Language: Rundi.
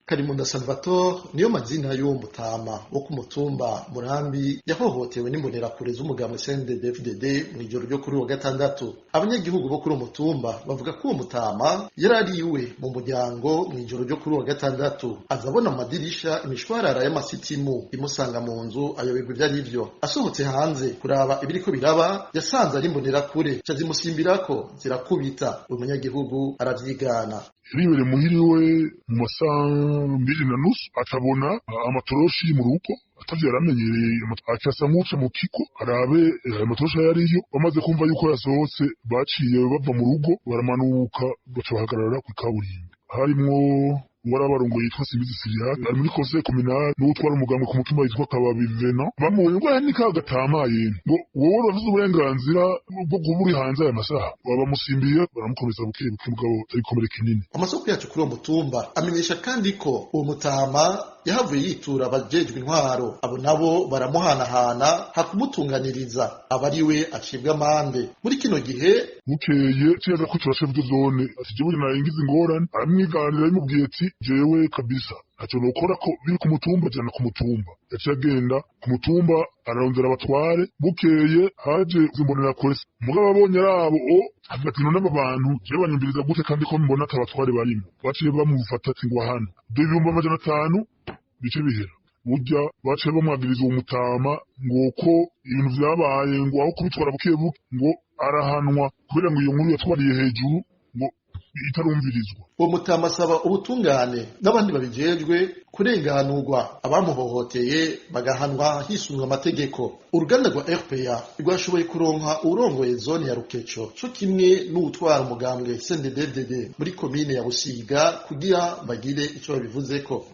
Karimunda Salvatore niyo mazina y'uwo mutama wo ku mutumba Murambi yahohotewe n'imbonerakure z'umugambwe CNDD-FDD mw'ijoro ryo kuri uwo gatandatu. Abanyagihugu bo kuri uwo mutumba bavuga ko uwo mutama yari ari iwe mu muryango mw'ijoro ryo kuri uwo gatandatu, aza abona mu madirisha imishwarara y'amasitimu imusanga mu nzu, ayoberwa ivyo ari vyo. Asohotse hanze kuraba ibiriko biraba, yasanze ari imbonerakure, ca zimusimbirako zirakubita. Uwo munyagihugu aravyigana. Yaribereye muhira iwe mu masaha 2:30, acabona amatoroshi mu rugo atavyo yaramenyereye, aca asa nk'uwuca mu kiko arabe ayo matoroshi ayo ariyo. Bamaze kumva yuko yasohotse, baciye bava mu rugo baramanuka, baca bahagarara kw'ikaburimbi. Harimwo uwarabarongoye yitwa Simbizi Siriake ari muri conseil communal, n'uwutwara umugambwe ku mutumba yitwa Kababi Venant. Bamubonye ngo ni ka gatamaye, ngo wowe urafise uburenganzira bwo kuba uri hanze aya masaha? Bamusimbiye baramukomeza buke buke, mugabo atari kinini. Amasoko yacu kuri uwo mutumba amenyesha kandi ko uwo mutama yahavuye yitura abajejwe intwaro, abo nabo baramuhanahana hakumutunganiriza, aba ari we acibwa amande muri kino gihe. Bukeye ciyaza kwitura chef de zone ati: "Jewe naringize ingorane." Aramwiganira, yamubwiye ati: "Jewe kabisa ntacyo nokora, ko biri ku mutumba, jana ku mutumba." Yaciye agenda ku mutumba ararondera abatware. Bukeye haje imbonerakure, mugabo abonye ari abo o avuga ati: "None aba bantu jewe banyumviriza gute kandi ko mbona ata batware barimo?" Baciye bamufata ati: "Ngwa hano dore 500,000." Bice bihera burya baciye bamwagiriza uwo mutama ngo ko ibintu vyabaye, ngo aho kubitwara buke buke, ngo arahanwa kubera ngo iyo nkuru yatwariye hejuru ngo itarumvirizwa. Uwo mutama asaba ubutungane n'abandi babijejwe kurenganurwa, abamuhohoteye bagahanwa hisunzwe amategeko. Uruganda rwa RPA rwashoboye kuronka uwurongoye zone ya Rukeco co kimwe n'uwutwara umugambwe CNDD-FDD muri komine ya Busiga kugira bagire ico babivuzeko.